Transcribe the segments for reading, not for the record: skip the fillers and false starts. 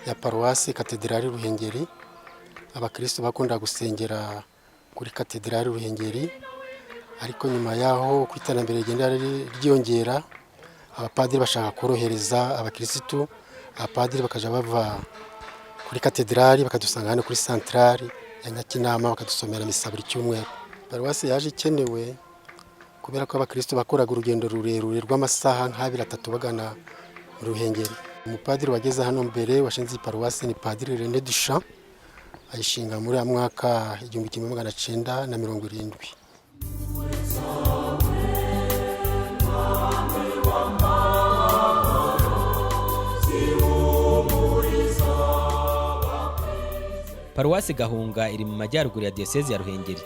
Ya Paruwasi Katedrali Ruhengeri. Abakristo bakunda gusengera kuri Katedrali Ruhengeri, ariko nyuma yaho uko iterambere rigenda ryiyongera, abapadiri bashaka korohereza abakirisitu, abapadiri bakajya bava kuri katedrali bakadusanga hano kuri santarari ya Nyakinama, bakadusomera misa buri cyumweru. Paruwasi yaje ikenewe kubera ko abakirisitu bakoraga urugendo rurerure rw'amasaha nk'abiri, atatu bagana mu Ruhengeri. Umupadiri wageze hano mbere washinze iyi paruwasi ni Padiri René Duchamp, ayishinga muri ya mwaka 1970. Paruwasi Gahunga iri mu majyaruguru ya Diyosezi ya Ruhengeri.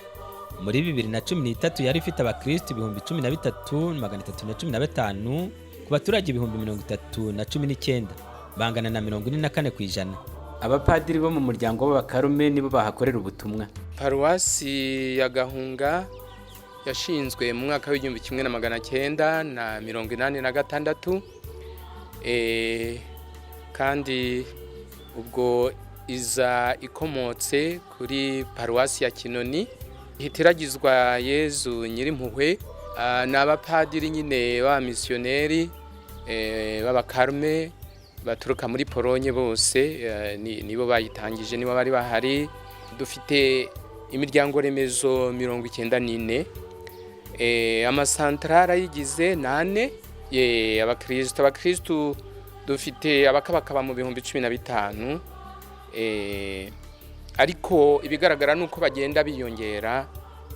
Muri 2013 yari ifite abakirisitu 13,315 ku baturage 30,019, bangana na 44%. Abapadiri bo mu muryango w'Abakarume nibo bahakorera ubutumwa. Paruwasi ya Gahunga yashinzwe mu mwaka w'1986, kandi ubwo iza ikomotse kuri paruwasi ya Kinoni, hitiragizwa Yezu Nyirimpuhwe. Ni abapadiri nyine b'abamisiyoneri b'Abakarume baturuka muri Polonye bose, nibo bayitangije, nibo bari bahari. Dufite imiryango remezo 94, amasantarari ayigize ni ane. Abakristu dufite abakabakaba mu 15,000, ariko ibigaragara ni uko bagenda biyongera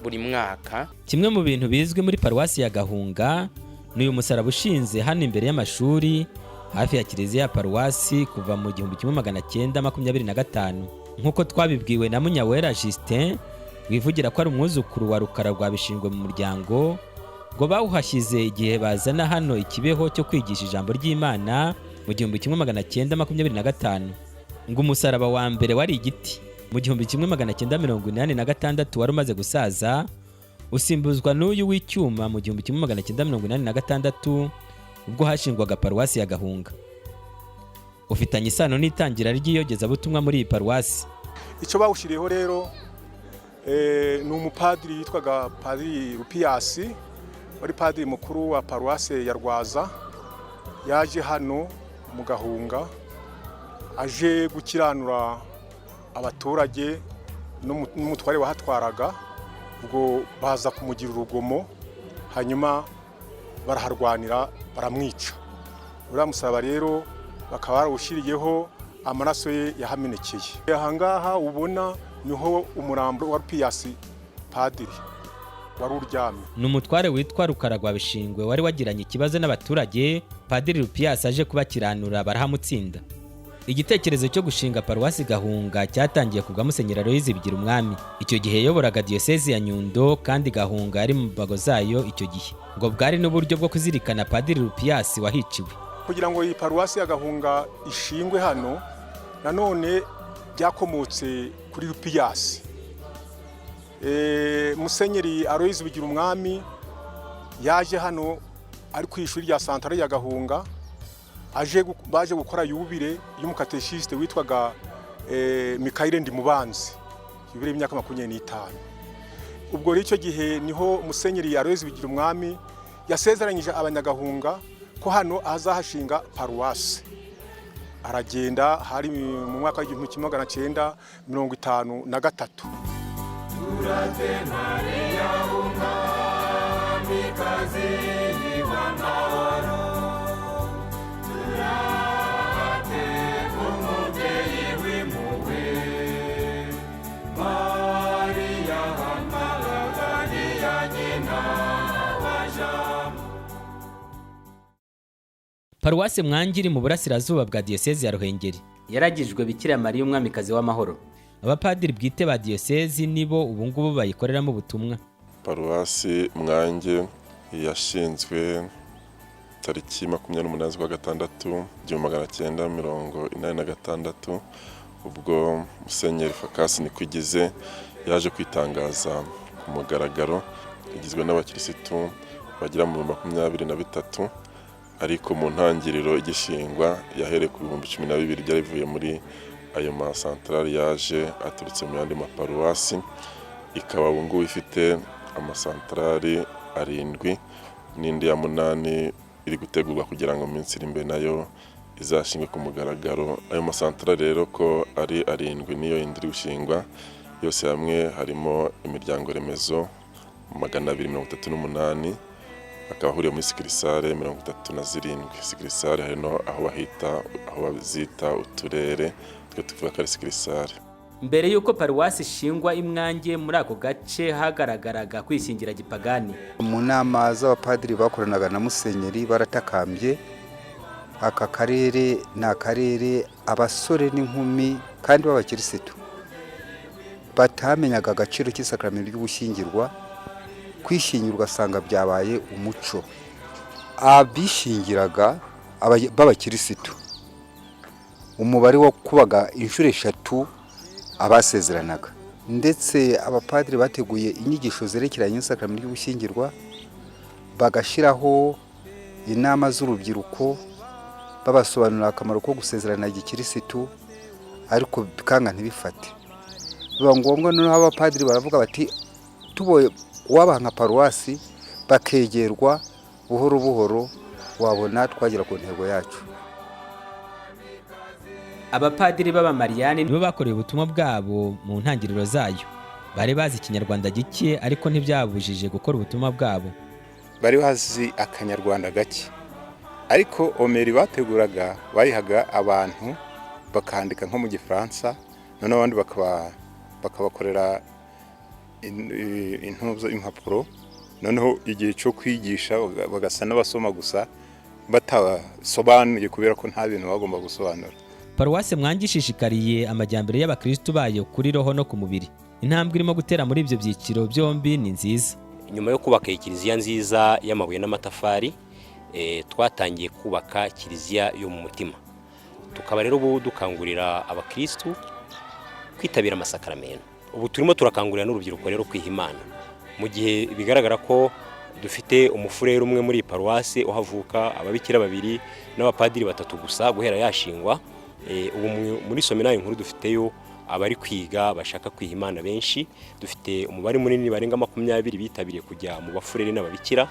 buri mwaka. Kimwe mu bintu bizwi muri Paruwasi ya Gahunga ni uyu musaraba ushinze hano imbere y'amashuri, hafi ya kiliziya ya paruwasi, kuva mu 1925, nk'uko twabibwiwe na Munyawera Justin, wivugira ko ari umwuzukuru wa Rukara rwa Bishingwe mu muryango. Ngo bawuhashyize igihe bazana hano ikibeho cyo kwigisha ijambo ry'Imana mu 1925. Ngo umusaraba wa mbere wari igiti. Mu 1986 wari umaze gusaza, usimbuzwa n'uyu w'icyuma mu 1986, ubwo hashingwaga Paruwasi ya Gahunga. Ufitanye isano n'itangira ry'iyogezabutumwa muri iyi paruwasi. Icyo bawushyiriyeho rero ni umupadiri witwaga Padiri Rupiyasi, wari padiri mukuru wa Paruwase ya Rwaza. Yaje hano mu Gahunga aje gukiranura abaturage n'umutware wahatwaraga, ubwo baza kumugira urugomo, hanyuma baraharwanira, baramwica. Uriya musaraba rero bakaba barawushyiriyeho amaraso ye yahamenekeye. Aha ngaha ubona niho umurambo wa Rupiyasi padiri wari uryamye. Ni umutware witwa Rukara rwa Bishingwe wari wagiranye ikibazo n'abaturage. Padiri Rupiyasi aje kubakiranura, barahamutsinda. Igitekerezo cyo gushinga Paruwasi Gahunga cyatangiye kubwa Musenyeri Aloyizi Bigirumwami. Icyo gihe yayoboraga Diyosezi ya Nyundo, kandi Gahunga yari mu mbago zayo icyo gihe. Ngo bwari n'uburyo bwo kuzirikana Padiri Rupiyasi wahiciwe. Kugira ngo iyi Paruwasi ya Gahunga ishingwe hano nanone byakomotse kuri Rupiyasi. Musenyeri Aloyizi Bigirumwami yaje hano ari ku ishuri rya santare ya Gahunga, aje baje gukora yubile y'umukateshisite witwaga Mikayire Ndimubanzi, yubile y'imyaka 25. Ubwo rero icyo gihe niho Musenyeri Aloyizi Bigirumwami yasezeranyije Abanyagahunga ko hano azahashinga paruwasi. Aragenda, hari mu mwaka w'1953. Turate Mariya, Umwamikazi w'amahoro, turate umubyeyi w'impuhwe, Mariya Mariya nyina wa Jambo. Paruwasi Mwangi iri mu burasirazuba bwa Diyosezi ya Ruhengeri. Yaragijwe Bikira Mariya, Umwamikazi w'amahoro. Abapadiri bwite ba diyosezi nibo ubu ngubu bayikoreramo ubutumwa. Paruwasi Mwange yashinzwe tariki 28 z'ukwa gatandatu 1986, ubwo Musenyeri Fakasi Nikwigize yaje kwitangaza ku mugaragaro. Igizwe n'abakirisitu bagera mu 23. Ariko mu ntangiriro igishingwa yahereye ku 12,000 byari bivuye muri ayo masantarari yaje aturutse mu yandi maparuwasi, ikaba ubu ngubu ifite amasantarari 7 n'indi ya 8 iri gutegurwa kugira ngo mu minsi iri imbere nayo izashingwe ku mugaragaro. Ayo masantarari rero ko ari 7 niyo yindi iri gushingwa, yose hamwe harimo imiryango remezo 238, akaba ahuriye muri sikirisare 37. Sikirisare hari no aho bahita, aho bazita uturere, twe tuvuga ko ari sikirisare. Mbere y'uko paruwasi ishingwa imwange, muri ako gace hagaragaraga kwishyingira gipagani. Mu nama z'abapadiri bakoranaga na musenyeri baratakambye, aka karere ni akarere abasore n'inkumi kandi b'abakirisitu batamenyaga agaciro cy'isakaramentu ry'ugushyingirwa. Kwishyingira ugasanga byabaye umuco. Abishingiraga b'abakirisitu umubare wakubaga inshuro 3 abasezeranaga. Ndetse abapadiri bateguye inyigisho zerekeranye n'isakaramentu ry'ugushyingirwa, bagashyiraho inama z'urubyiruko, babasobanurira akamaro ko gusezerana gikirisitu, ariko bikanga ntibifate. Biba ngombwa noneho abapadiri baravuga bati tuboye uwabaha nka paruwasi bakegerwa buhoro buhoro, wabona twagera ku ntego yacu. Abapadiri b'abamariyani nibo bakoreye ubutumwa bwabo mu ntangiriro zayo. Bari bazi ikinyarwanda gike, ariko ntibyabujije gukora ubutumwa bwabo. Bari bazi akanyarwanda gake, ariko homélie bateguraga bayihaga abantu bakandika nko mu gifaransa, noneho abandi bakabakorera intuzo impapuro, noneho igihe cyo kwigisha bagasa n'abasoma gusa batasobanuye, kubera ko nta bintu bagomba gusobanura. Paruwasi Mwangi ishishikariye amajyambere y'abakirisitu bayo kuri roho no ku mubiri. Intambwe irimo gutera muri ibyo byiciro byombi ni nziza. Nyuma yo kubaka iyi kiliziya nziza y'amabuye n'amatafari, twatangiye kubaka kiliziya yo mu mutima. Tukaba rero ubu dukangurira abakirisitu kwitabira amasakaramentu. Ubu turimo turakangurira n'urubyiruko rero kwiha Imana, mu gihe bigaragara ko dufite umufurere umwe muri iyi paruwasi uhavuka, ababikira babiri n'abapadiri batatu gusa guhera yashingwa. Ubu muri seminari nkuru dufiteyo abari kwiga bashaka kwiha Imana benshi. Dufite umubare munini barenga 20 bitabiriye kujya mu bafurere n'ababikira,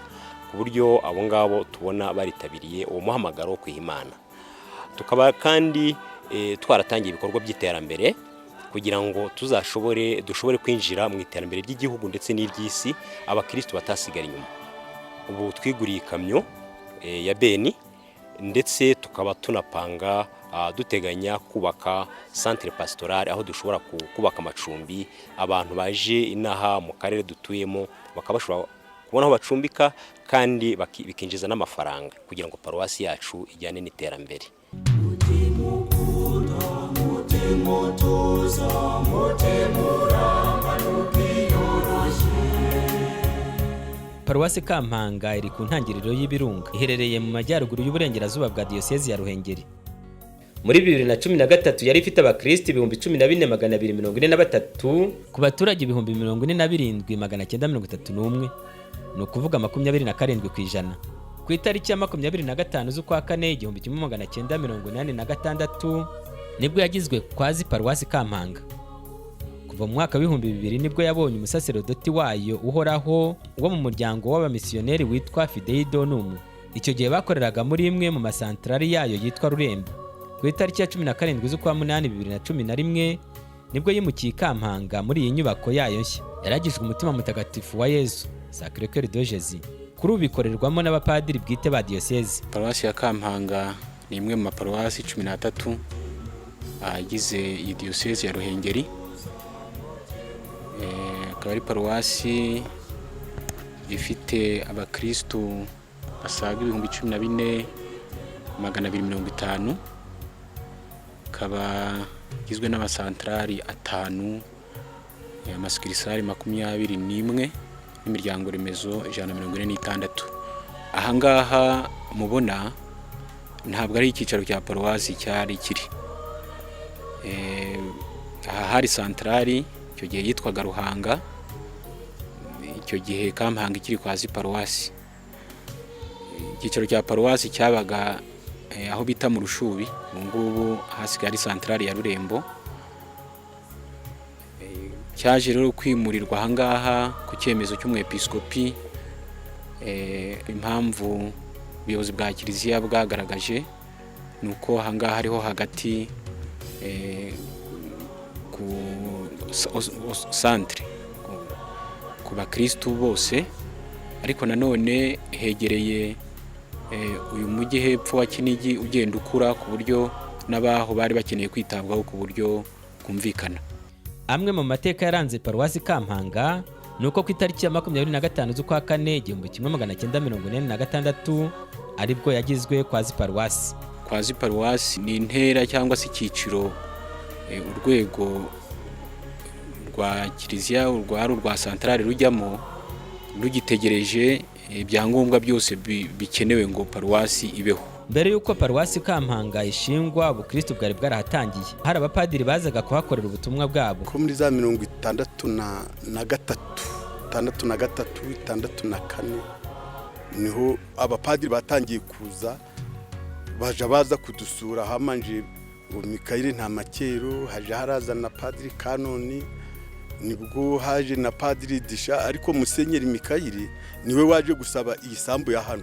ku buryo abo ngabo tubona baritabiriye uwo muhamagaro wo kwiha Imana. Tukaba kandi twaratangiye ibikorwa by'iterambere kugira ngo tuzashobore dushobore kwinjira mu iterambere ry'igihugu ndetse n'iry'isi, abakirisitu batasigara inyuma. Ubu twiguriye ikamyo ya benne, ndetse tukaba tunapanga, duteganya kubaka centre pastorale, aho dushobora kubaka amacumbi abantu baje inaha mu karere dutuyemo bakaba bashobora kubona aho bacumbika, kandi bikinjiza n'amafaranga, kugira ngo paruwasi yacu ijyane n'iterambere. Mutima utuza, mutima uramba n'ubwiyoroshye. Paruwasi Kampanga iri ku ntangiriro y'ibirunga, iherereye mu majyaruguru y'uburengerazuba bwa Diyosezi ya Ruhengeri. Muri 2013 yari ifite abakristo 14,243 ku baturage 47,931, ni ukuvuga 27%. Ku itariki ya 25 z'ukwa kane 1986 nibwo yagizwe kwazi paruwasi Kampanga. Kuva mu mwaka w'2000 nibwo yabonye umusaserodoti wayo uhoraho wo mu muryango w'abamisiyoneri witwa Fidei Donum. Icyo gihe bakoreraga muri imwe mu masantarari yayo yitwa Rurembo. Ku itariki ya 17 z'ukwa munani 2011 nibwo yimukiye i Kampanga muri iyi nyubako yayo nshya yaragijwe umutima mutagatifu wa Yezu, Sacré Cœur de Jésus. Kuri ubu bikorerwamo n'abapadiri bwite ba diyosezi. Paruwasi ya Kampanga ni imwe mu maparuwasi 13 agize iyi diyosezi ya Ruhengeri. Akaba ari paruwasi ifite abakirisitu basaga 14,250, ikaba igizwe n'amasantarari atanu, amasikirisari 21 n'imiryango remezo 146. Ahangaha mubona ntabwo ari icyicaro cya paruwasi cyari kiri. Aha hari santarari icyo gihe yitwaga Ruhanga, icyo gihe Kampanga ikiri kwazi paruwasi. Icyicaro cya paruwasi cyabaga aho bita mu Rushubi, ubu ngubu hasigaye ari santarari ya Rurembo. Cyaje rero kwimurirwa ahangaha ku cyemezo cy'umwepiskopi. Impamvu ubuyobozi bwa kiliziya bwagaragaje ni uko ahangaha hariho hagati ku santere ku bakirisitu bose, ariko nanone hegereye uyu mujyi hepfo wa Kinigi ugenda ukura, ku buryo n'abaho bari bakeneye kwitabwaho ku buryo bwumvikana. Amwe mu mateka yaranze Paruwasi Kampanga ni uko ku itariki ya 25 z'ukwa kane 1986 aribwo yagizwe quasi paruwasi. Quasi paruwasi ni intera cyangwa se icyiciro, urwego rwa kiliziya rwari urwa santarari rujyamo rugitegereje ibyangombwa byose bikenewe ngo paruwasi ibeho. Mbere y'uko Paruwasi Kampanga ishingwa, ubukristo bwari bwarahatangiye, hari abapadiri bazaga kuhakorera ubutumwa bwabo. Ko muri za 63, 63, 64 niho abapadiri batangiye kuza, baja baza kudusura. Hamanje ngo Mikayire Ntamakero, haje haraza na Padiri Kanoni, nibwo haje na Padiri Disha, ariko Musenyeri Mikayire niwe waje gusaba iyi sambu ya hano.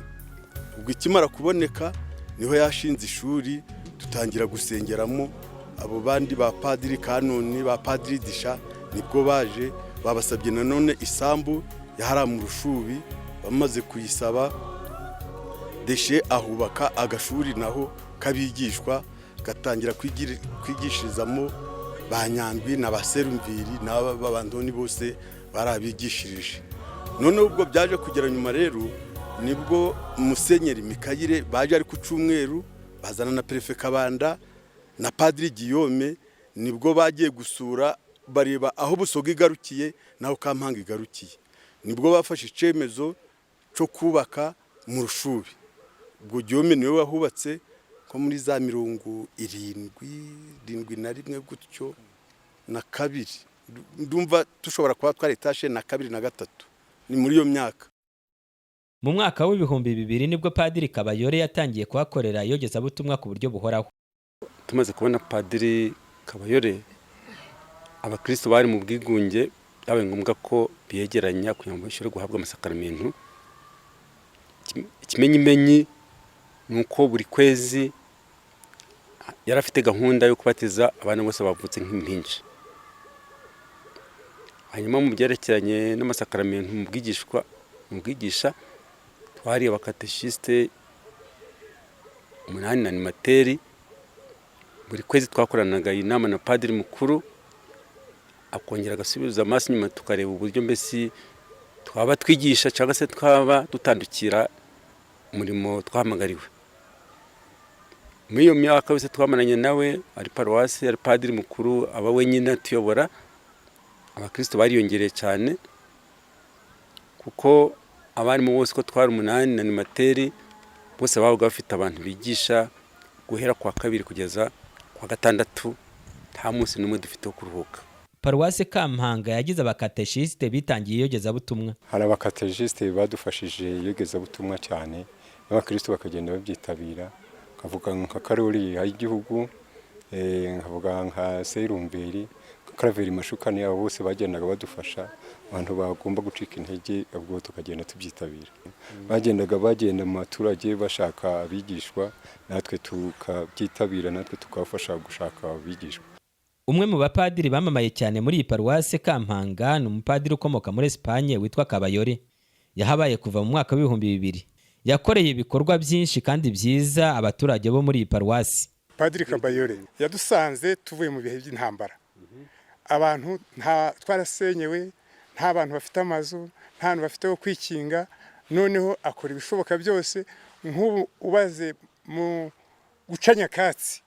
Ubwo ikimara kuboneka niho yashinze ishuri, dutangira gusengeramo. Abo bandi ba Padiri Kanoni, ba Padiri Disha nibwo baje babasabye nanone isambu yahara mu Rushubi. Bamaze kuyisaba, Deshe ahubaka agashuri naho kabigishwa, gatangira kwigishirizamo ba Nyandwi na ba Serumviri n'aba babandoni bose barabigishirije. Noneho ubwo byaje kugera nyuma rero, nibwo Musenyeri Mikayire baje ari ku cyumweru, bazana na Perefe Kabanda na Padiri Guillaume. Nibwo bagiye gusura, bareba aho Busogo igarukiye n'aho Kampanga igarukiye, nibwo bafashe icyemezo cyo kubaka mu Rushubi. Ubwo Guillaume niwe wahubatse nko muri za 71 gutyo na kabiri, ndumva dushobora kuba twaritashe na kabiri na gatatu, ni muri iyo myaka. Mu mwaka w'2000 nibwo Padiri Kabayore yatangiye kuhakorera iyogezabutumwa ku buryo buhoraho. Tumaze kubona Padiri Kabayore, abakristo bari mu bwigunge byabaye ngombwa ko biyegeranya kugira ngo bashobore guhabwa amasakaramentu. Ikimenyimenyi ni uko buri kwezi yari afite gahunda yo kubatiza abana bose bavutse nk'impinja. Hanyuma mu byerekeranye n'amasakaramentu, mu bwigishwa, mu bwigisha, twari abakateshisite 8 na animateri. Buri kwezi twakoranaga inama na padiri mukuru, akongera agasubiza amaso inyuma tukareba uburyo mbese twaba twigisha cyangwa se twaba dutandukira umurimo twahamagariwe. Muri iyo myaka yose twamaranye nawe, ari paruwasi, ari padiri mukuru, aba wenyine atuyobora, abakristo bariyongereye cyane, kuko abarimu bose uko twari 8 na animateri bose babaga bafite abantu bigisha guhera kwa kabiri kugeza kwa gatandatu, nta munsi n'umwe dufite wo kuruhuka. Paruwasi Kampanga yagize abakateshisite bitangiye iyogezabutumwa. Hari abakateshisite badufashije iyogezabutumwa cyane, n'abakristo bakagenda babyitabira. Nkavuga nka Karori y'igihugu, nkavuga nka Serumveri, Karaveri Mashukani, abo bose bagendaga badufasha. Abantu bagomba gucika intege, ubwo tukagenda tubyitabira. Bagendaga bagenda mu baturage bashaka abigishwa, natwe tukabyitabira, natwe tukabafasha gushaka abigishwa. Umwe mu bapadiri bamamaye cyane muri iyi paruwasi Kampanga ni umupadiri ukomoka muri Esipanye witwa Kabayore. Yahabaye kuva mu mwaka w'2000. Yakoreye ibikorwa byinshi kandi byiza abaturage bo muri iyi paruwasi. Padiri Kabayore yadusanze tuvuye mu bihe by'intambara, abantu nta twarasenyewe, nta bantu bafite amazu, nta hantu bafite ho kwikinga. Noneho akora ibishoboka byose. Nk'ubu ubaze mu guca nyakatsi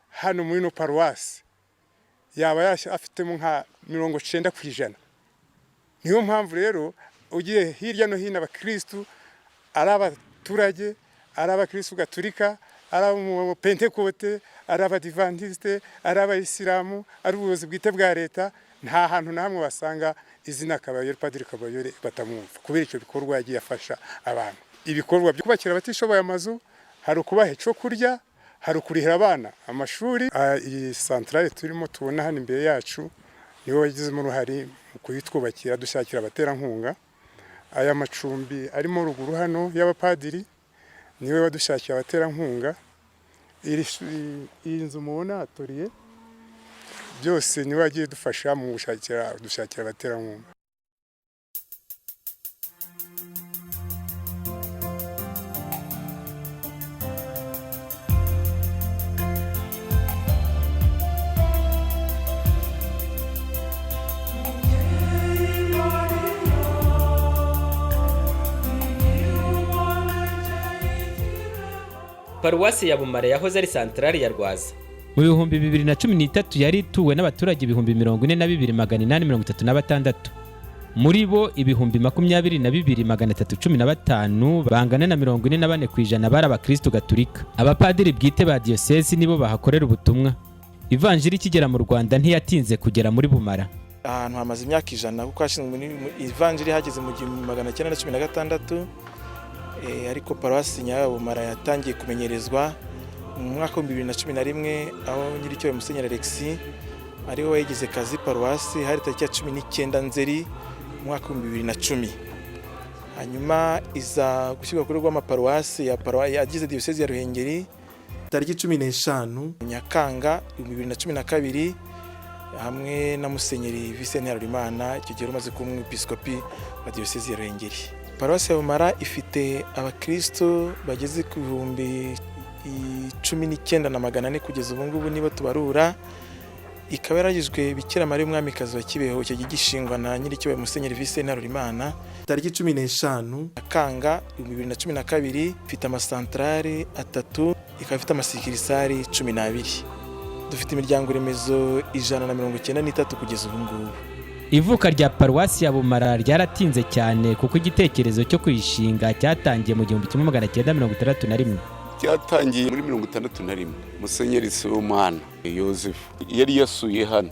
hano muri ino paruwasi, yaba afitemo nka 90%. Niyo mpamvu rero ugiye hirya no hino, abakirisitu, ari abaturage, ari abakirisitu gaturika, ari abapentekote, ari abadivantisite, ari abayisilamu, ari ubuyobozi bwite bwa leta, nta hantu na hamwe basanga izina Kabayore, Padiri Kabayore, batamwumva kubera icyo bikorwa yagiye afasha abantu. Ibikorwa byo kubakira abatishoboye amazu, hari ukubaha icyo kurya, hari ukurihira abana amashuri. Iyi santarare turimo tubona hano imbere yacu, niwe wagizemo uruhare mu kuyitwubakira, dushakira abaterankunga. Aya macumbi arimo ruguru hano y'abapadiri, niwe wadushakiye abaterankunga. Iyi nzu mubona atelier, byose niwe wagiye dufasha mu gushakira dushakira abaterankunga. Paruwasi ya Bumara yahoze ari santarari ya Rwaza. Mu 2013 yari ituwe n'abaturage 42,836. Muri bo 22,315 bangana na 44% bari abakristu gatulika. Abapadiri bwite ba diyosezi nibo bahakorera ubutumwa. Ivanjiri ikigera mu Rwanda ntiyatinze kugera muri Bumara. Ahantu hamaze imyaka 100 kuko hashinzwe ivanjiri hageze mu 1916, ariko paruwasi Nyabumara yatangiye kumenyerezwa mu mwaka wa 2011, aho nyiricyubahiro Musenyeri Alexis ariwe wayigize kazi paruwasi, hari tariki ya 19 Nzeri mu mwaka wa 2010. Hanyuma iza gushyirwa kuri rw'amaparuwasi ya agize diyosezi ya Ruhengeri tariki 15 Nyakanga 2012, hamwe na Musenyeri Vincent Harorimana, icyo gihe umaze kuba umwepiskopi wa diyosezi ya Ruhengeri. Paruwasi ya Bumara ifite abakristo bageze ku 19,400 kugeza ubu ngubu niba tubarura, ikaba yaragizwe Bikira Mariya Umwamikazi wa Kibeho, icyo gihe gishingwa na nyiricyubahiro Musenyeri Vincent Harorimana tariki 15 Nyakanga 2012. Ifite amasantarari 3, ikaba ifite amasikirisari 12. Dufite imiryango remezo 193 kugeza ubu ngubu. Ivuka rya paruwasi ya Bumara ryaratinze cyane kuko igitekerezo cyo kuyishinga cyatangiye mu 1961. Cyatangiye muri 61. Musenyeri Sibomana Yozefu yari yasuye hano,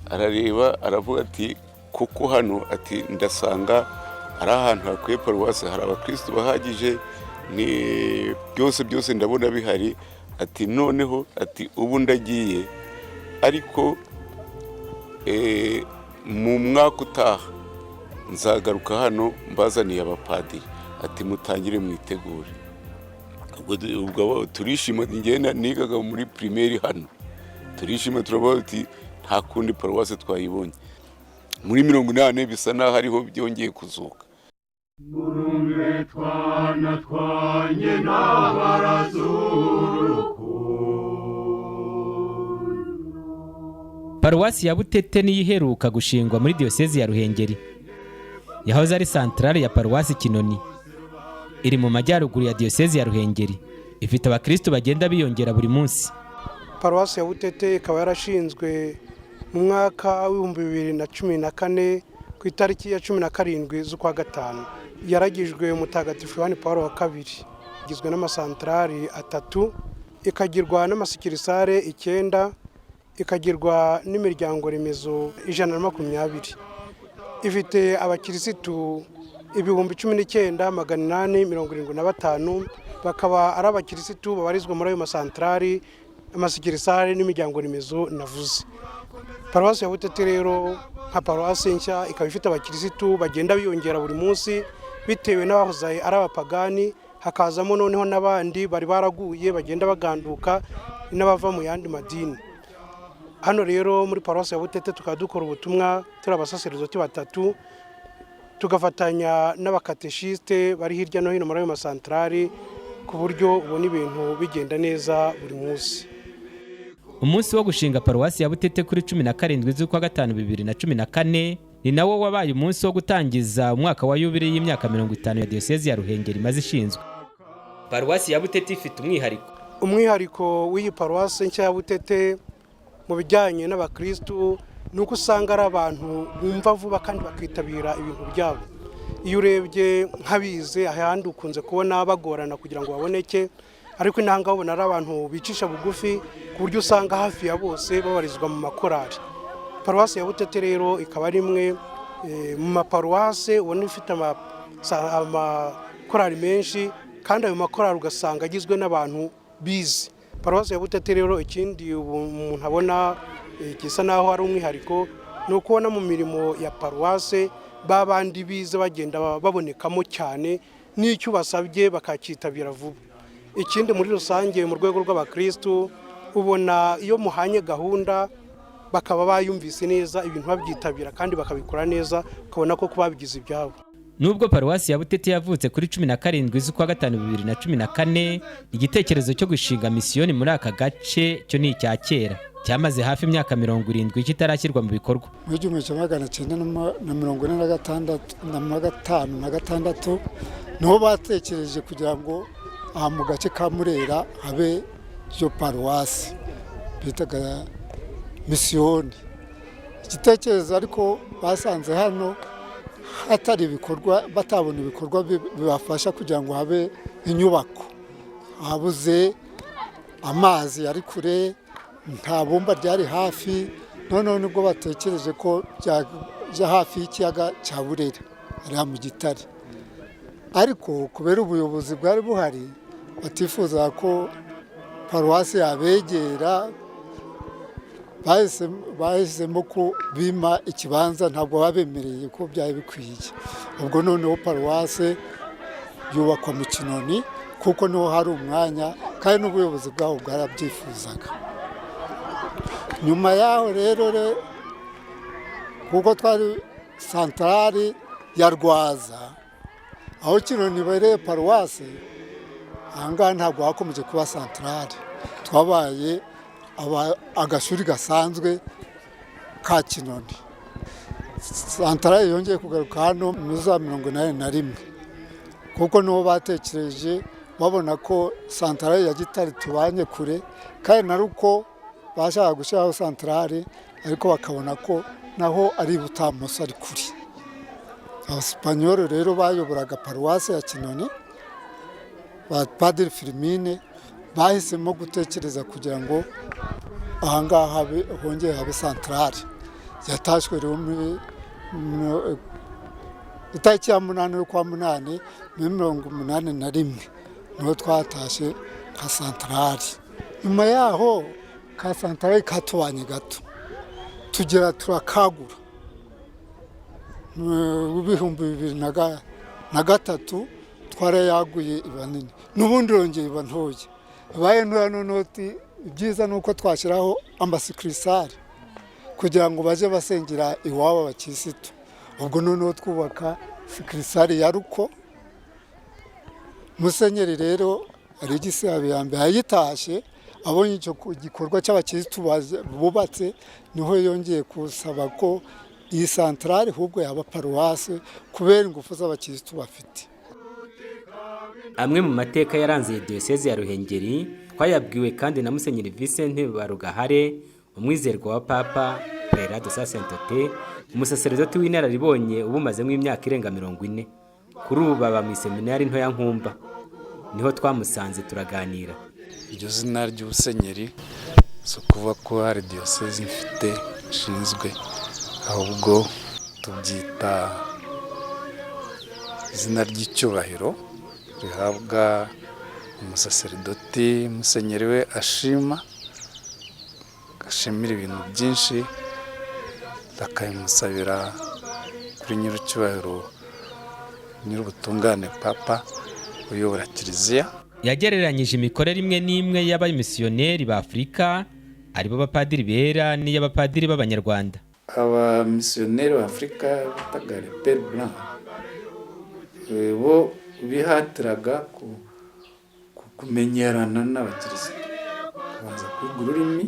arareba aravuga ati kuko hano ati ndasanga ari ahantu hakwiye paruwasi, hari abakristu bahagije, ni byose byose ndabona bihari, ati noneho ati ubu ndagiye, ariko mu mwaka utaha nzagaruka hano mbazaniye abapadiri, ati mutangire mwitegure. Ubwo turishima, ngenda nigaga muri primaire hano, turishima turavuga ati nta kundi paruwasi twayibonye. Muri 80 bisa naho ariho byongeye kuzuka. Murumve twana twanye n'abarazuruku. Paruwasi ya Butete niyo iheruka gushingwa muri diyosezi ya Ruhengeri. Yahoze ari santarari ya paruwasi Kinoni. Iri mu majyaruguru ya diyosezi ya Ruhengeri. Ifite abakristu bagenda biyongera buri munsi. Paruwasi ya Butete ikaba yarashinzwe mu mwaka w'ibihumbi 2014 ku itariki ya 17 z'ukwa gatanu. Yaragijwe Mutagatifu Yohani Paulo wa kabiri. Igizwe n'amasantarari 3, ikagirwa n'amasikirisare 9, ikagirwa n'imiryango remezo 120. Ifite abakirisitu 19,875, bakaba ari abakirisitu babarizwa muri ayo masantarari, amasikirisare n'imiryango remezo navuze. Paruwasi ya Butete rero nka paruwasi nshya ikaba ifite abakirisitu bagenda biyongera buri munsi bitewe n'abahoze ari abapagani, hakazamo noneho n'abandi bari baraguye bagenda baganduka n'abava mu yandi madini. Hano rero muri paruwasi ya Butete tukaba dukora ubutumwa turi abasaseridoti 3, tugafatanya n'abakateshiste bari hirya no hino muri ayo masantarari, ku buryo ubona ibintu bigenda neza buri munsi. Umunsi wo gushinga paruwasi ya Butete kuri 17 z'ukwa gatanu 2014 ni nawo wabaye umunsi wo gutangiza umwaka wa yubile y'imyaka 50 ya diyosezi ya Ruhengeri imaze ishinzwe. Paruwasi ya Butete ifite umwihariko. Umwihariko w'iyi paruwasi nshya ya Butete mu bijyanye n'abakristu ni uko usanga ari abantu bumva vuba kandi bakitabira ibintu byabo. Iyo urebye nk'abize ahandi ukunze kubona bagorana kugira ngo baboneke, ariko intanga ubona ari abantu bicisha bugufi ku buryo usanga hafi ya bose babarizwa mu makorari. Paruwasi ya Butete rero ikaba ari imwe mu maparuwase ubona ifite Amakorali menshi, kandi ayo makorali ugasanga agizwe n'abantu bize. Paruwasi ya Butete rero, ikindi umuntu abona gisa naho ari umwihariko ni ukubona mu mirimo ya paruwase ba bandi bize bagenda babonekamo cyane, n'icyo basabye bakakitabira vuba. Ikindi, muri rusange, mu rwego rw'abakirisitu, ubona iyo muhanye gahunda bakaba bayumvise neza, ibintu babyitabira kandi bakabikora neza, ukabona ko babigize ibyabo. Nubwo Paruwasi ya Butete yavutse kuri 17 z'ukwa gatanu 2014, igitekerezo cyo gushinga misiyoni muri aka gace cyo ni icya kera, cyamaze hafi imyaka 70 kitarashyirwa mu bikorwa. Mu 1946 na 56 niho batekereje kugira ngo aha mu gace ka Murera habe iyo paruwasi bitaga misiyoni. Igitekerezo ariko basanze hano hatari ibikorwa, batabona ibikorwa bibafasha kugira ngo habe inyubako. Habuze amazi ari kure, nta bumba ryari hafi. Noneho nibwo batekereje ko byajya hafi y'ikiyaga cya Burera, hariya mu Gitare. Ariko kubera ubuyobozi bwari buhari batifuza ko paruwasi yabegera, bahisemo ko bima ikibanza, ntabwo babemereye ko byari bikwiye. Ubwo noneho paruwase yubakwa mu Kinoni, kuko niho hari umwanya kandi n'ubuyobozi bwaho bwarabyifuzaga. Nyuma yaho rero, kuko twari santarari ya Rwaza aho Kinoni ibereye paruwase, ahangaha ntabwo hakomeje kuba santarari, twabaye agashuri gasanzwe ka Kinoni. Santarari yongeye kugaruka hano muri za 81, kuko nibo batekereje babona ko santarari ya Gitare tubanye kure, kandi na ruko bashaka gushyiraho santarari, ariko bakabona ko naho ari Butamusa, ari kure. Abasipanyoli rero bayoboraga paruwasi ya Kinoni, ba Padiri Filimine, bahisemo gutekereza kugira ngo ahangaha hongere habe santarari. Yatashywe rero muri itariki ya 8 y'ukwa munani muri 81, niho twatashye ka santarari. Nyuma yaho ka santarari katubanye gato, tugera turakagura mu 2003, twarayaguye iba nini, n'ubundi irongera iba ntoya. Ibaye ntoya noneho, ibyiza ni uko twashyiraho amasukurisari kugira ngo bajye basengera iwabo abakirisitu. Ubwo noneho twubaka sukurisari ya Ruko. Musenyeri rero Alegisi Habiyambere yayitashye, abonye icyo gikorwa cy'abakirisitu bubatse, niho yongeye gusaba ko iyi santarari ahubwo yaba paruwasi kubera ingufu z'abakirisitu bafite. Amwe mu mateka yaranze iyi Diyoseze ya Ruhengeri twayabwiwe kandi na Musenyeri Vincent Barugahare, umwizerwa wa Papa, Prélat de Sa Sainteté, umusaseredoti w'inararibonye ubumazemo imyaka irenga 40. Kuri ubu baba mu iseminari nto ya Nkumba, niho twamusanze turaganira. Iryo zina ry'ubusenyeri si ukuvuga ko hari diyoseze mfite nshinzwe, ahubwo tubyita izina ry'icyubahiro rihabwa umusaseridoti musenyeri we ashima, ashimira ibintu byinshi, akabimusabira kuri nyir'icyubahiro nyir'ubutungane Papa uyobora Kiliziya. Yagereranyije imikorere imwe n'imwe y'abamisiyoneri ba Afurika, aribo bapadiri bera, n'iy'abapadiri b'Abanyarwanda. Abamisiyoneri ba Afurika bitaga les Pères Blancs, bo bihatiraga kumenyerana n'abakirisitu, kubanza kwiga ururimi,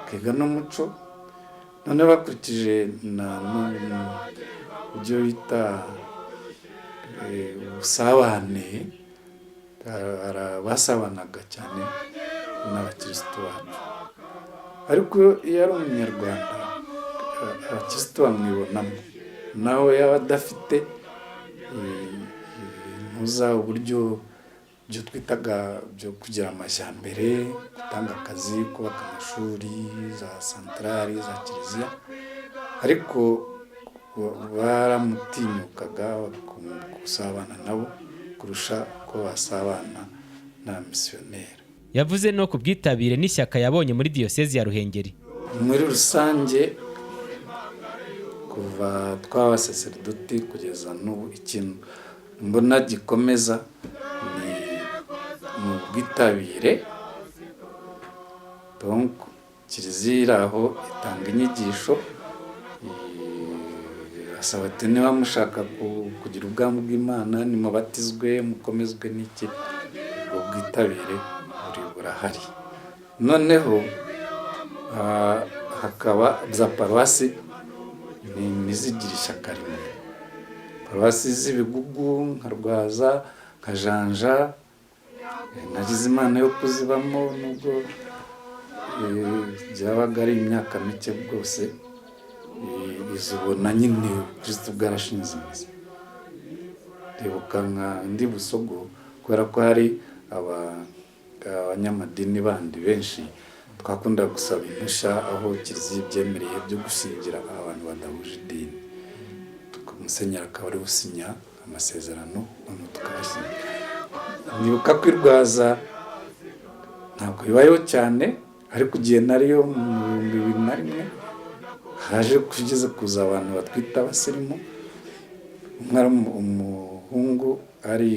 bakiga n'umuco, noneho bakurikije ibyo bita ubusabane, basabanaga cyane n'abakirisitu bacu. Ariko iyo ari Umunyarwanda, abakirisitu bamwibonamo, nawe yaba adafite ntuza uburyo byo twitaga byo kugira amajyambere, gutanga akazi, kubaka amashuri, za santarari, za kiliziya, ariko baramutinyukaga gusabana nabo. Kurusha uko wasabana na misiyoneri. Yavuze no ku bwitabire n'ishyaka yabonye muri Diyosezi ya Ruhengeri. Muri rusange, kuva twaba abasaseridoti kugeza n'ubu, ikintu mbona gikomeza ni ubwitabire. Donc kiliziya iri aho itanga inyigisho, asaba ati: "Niba mushaka kugira ubwami bw'Imana, nimubatizwe, mukomezwe n'iki." Ubwo bwitabire buri burahari. Noneho hakaba za paruwasi ntizigira ishyaka rimwe. Paruwasi z'ibigugu nka Rwaza, nka Janja, nagize Imana yo kuzibamo, nubwo byabaga ari imyaka mike rwose. Izo ubona nyine Kristo bwarashinze imizi. Ndibuka nka ndi Busogo, kubera ko hari abanyamadini bandi benshi, twakunda gusaba impushya aho kiliziya ibyemereye byo gushyingira abantu badahuje idini. Musenyeri akaba ari gusinya amasezerano, noneho tukabashyingira. Nibuka ko i Rwaza ntabwo bibayeho cyane, ariko igihe nariyo mu 2001 haje kugeze kuza abantu batwita abasirimu. Umwe ari umuhungu ari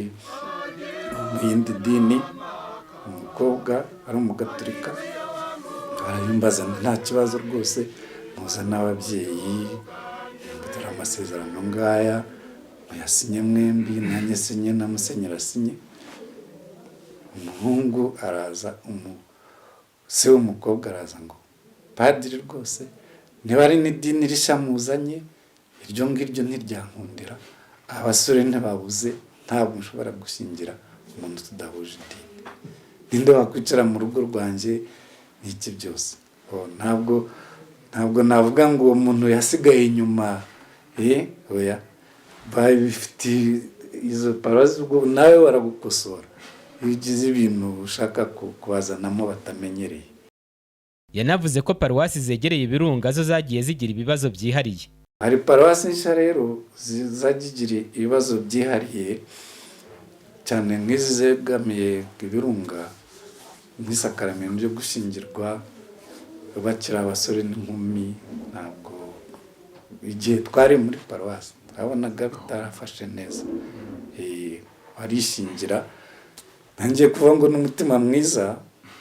mu yindi dini, umukobwa ari umugaturika. Barabimbaza, nta kibazo rwose, muzane ababyeyi, dore amasezerano ngaya, muyasinye mwembi, nanjye sinye na musenyeri asinye. Umuhungu araza, se w'umukobwa araza ngo: "Padiri, rwose niba ari n'idini rishya muzanye, iryo ngiryo ntiryankundira. Abasore ntibabuze, ntabwo nshobora gushyingira umuntu tudahuje idini. Ninde wakwicara mu rugo rwanjye n'iki byose?" Ntabwo navuga ngo uwo muntu yasigaye inyuma. Oya, babifite izo paruwasi. Ubwo nawe baragukosora iyo ugize ibintu ushaka kubazanamo batamenyereye. Yanavuze ko paruwasi zegereye ibirunga zo zagiye zigira ibibazo byihariye. Hari paruwasi nshya rero zagiye ibibazo byihariye cyane, nk'izi zegamiye ibirunga, nk'isakaramento ryo gushyingirwa bakiri abasore n'inkumi. Ntabwo igihe twari muri paruwasi twabonaga bitarafashe neza. Barishingira, ntangiye kuvuga ngo n'umutima mwiza,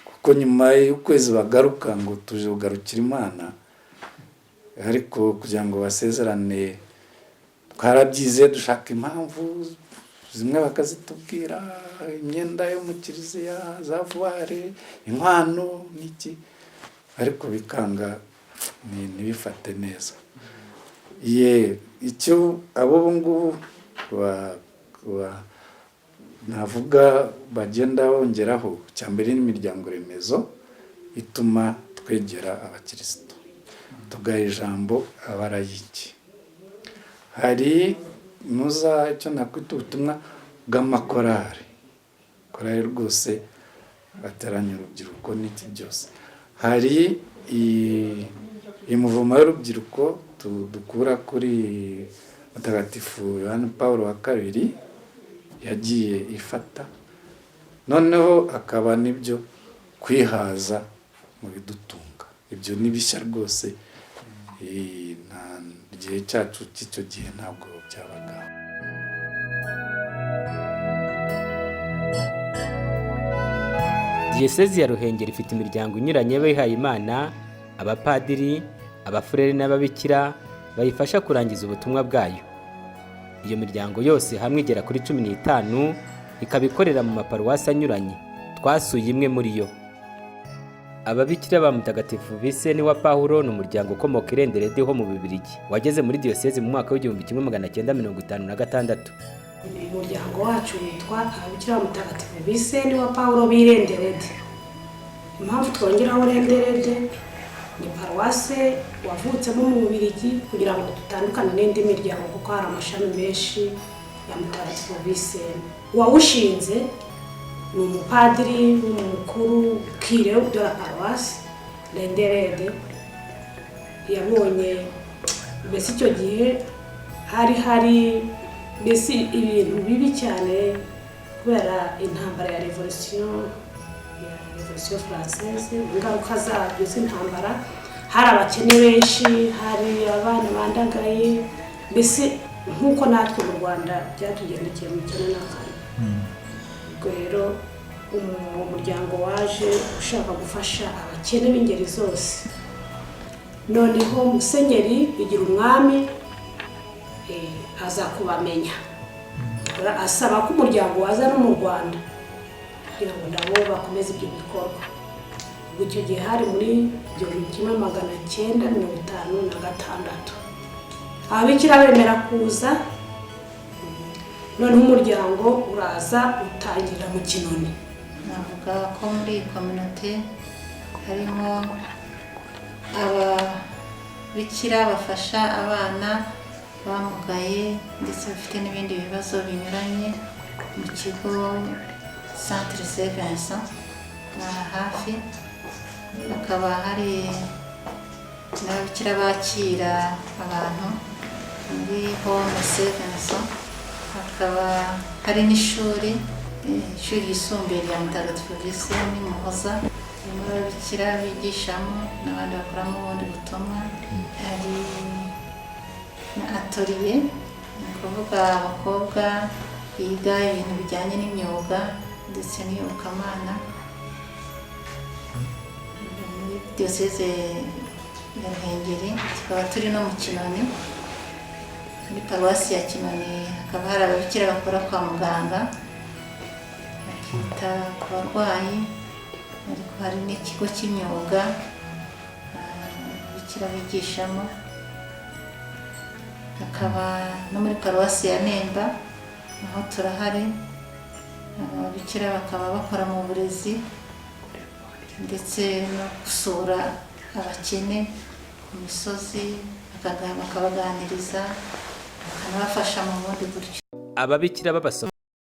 kuko nyuma y'ukwezi bagaruka ngo tuje kugarukira Imana. Ariko kugira ngo basezerane, twarabyize, dushaka impamvu zimwe bakazitubwira: imyenda yo mu kiliziya, za voile, inkwano n'iki, ariko bikanga, ntibifate neza. Ye, icyo abo ubu ngubu navuga bagenda bongeraho, cya mbere n'imiryango remezo ituma twegera abakirisitu, tugaha ijambo abarayiki. Hari nuza icyo nakwita ubutumwa bw'amakorari. Korari rwose bateranya urubyiruko n'iki byose. Hari imuvuma y'urubyiruko dukura kuri Mutagatifu Yohani Paul wa Kabiri, yagiye ifata. Noneho akaba n'ibyo kwihaza mu bidutunga. Ibyo ni bishya rwose, nta gihe cyacu cy'icyo gihe ntabwo byabagaho. Diyosezi ya Ruhengeri ifite imiryango inyuranye y'abihaye Imana, abapadiri, abafurere n'ababikira bayifasha kurangiza ubutumwa bwayo. Iyo miryango yose hamwe igera kuri 15, ikaba ikorera mu maparuwasi anyuranye. Twasuye imwe muri yo. Ababikira ba Mutagatifu Visenti wa Pawulo ni umuryango ukomoka i Renderedi ho mu Bubiligi, wageze muri diyosezi mu mwaka w'1956. Umuryango wacu witwa Ababikira ba Mutagatifu Visenti wa Pawulo b'Irenderede. Impamvu twongeraho Renderede ni paruwase wavutsemo mu Bubiligi, kugira ngo dutandukane n'indi miryango, kuko hari amashami menshi ya Mutagatifu Visenti. Uwawushinze ni umupadiri w'umukuru curé de la paroisse Renderede. Yabonye mbese icyo gihe hari mbese ibintu bibi cyane. Kubera intambara ya Révolution française, ingaruka zabyo z'intambara, hari abakene benshi, hari abana bandagaye, mbese nk'uko natwe mu Rwanda byatugendekeye mu 94. Ubwo rero umuryango waje ushaka gufasha abakene b'ingeri zose. Noneho Musenyeri Bigirumwami aza kubamenya, asaba ko umuryango waza no mu Rwanda kugira ngo nabo bakomeze ibyo bikorwa. Ubwo icyo gihe hari muri 1956. Ababikira bemera kuza, noneho umuryango uraza utangira mu Kinoni. Navuga ko muri iyi kominote harimo ababikira bafasha abana bamugaye ndetse bafite n'ibindi bibazo binyuranye mu kigo Centre Saint Vincent aha hafi. Hakaba hari n'ababikira bakira abantu muri Home Saint Vincent. Hakaba hari n'ishuri, ishuri ryisumbuye rya Mutagatifu Visenti Muhoza, harimo ababikira bigishamo n'abandi bakoramo ubundi butumwa. Hari na atelier, ni ukuvuga abakobwa biga ibintu bijyanye n'imyuga ndetse n'iyobokamana. Muri Diyoseze ya Ruhengeri tukaba turi no mu Kinoni, muri Paruwasi ya Kinoni. Hakaba hari ababikira bakora kwa muganga, bakita ku barwayi, ariko hari n'ikigo cy'imyuga ababikira bigishamo. Hakaba no muri Paruwasi ya Nemba, naho turahari, ababikira bakaba bakora mu burezi ndetse no gusura abakene ku misozi, bakabaganiriza, bakanabafasha mu bundi buryo. Ababikira b'abasoma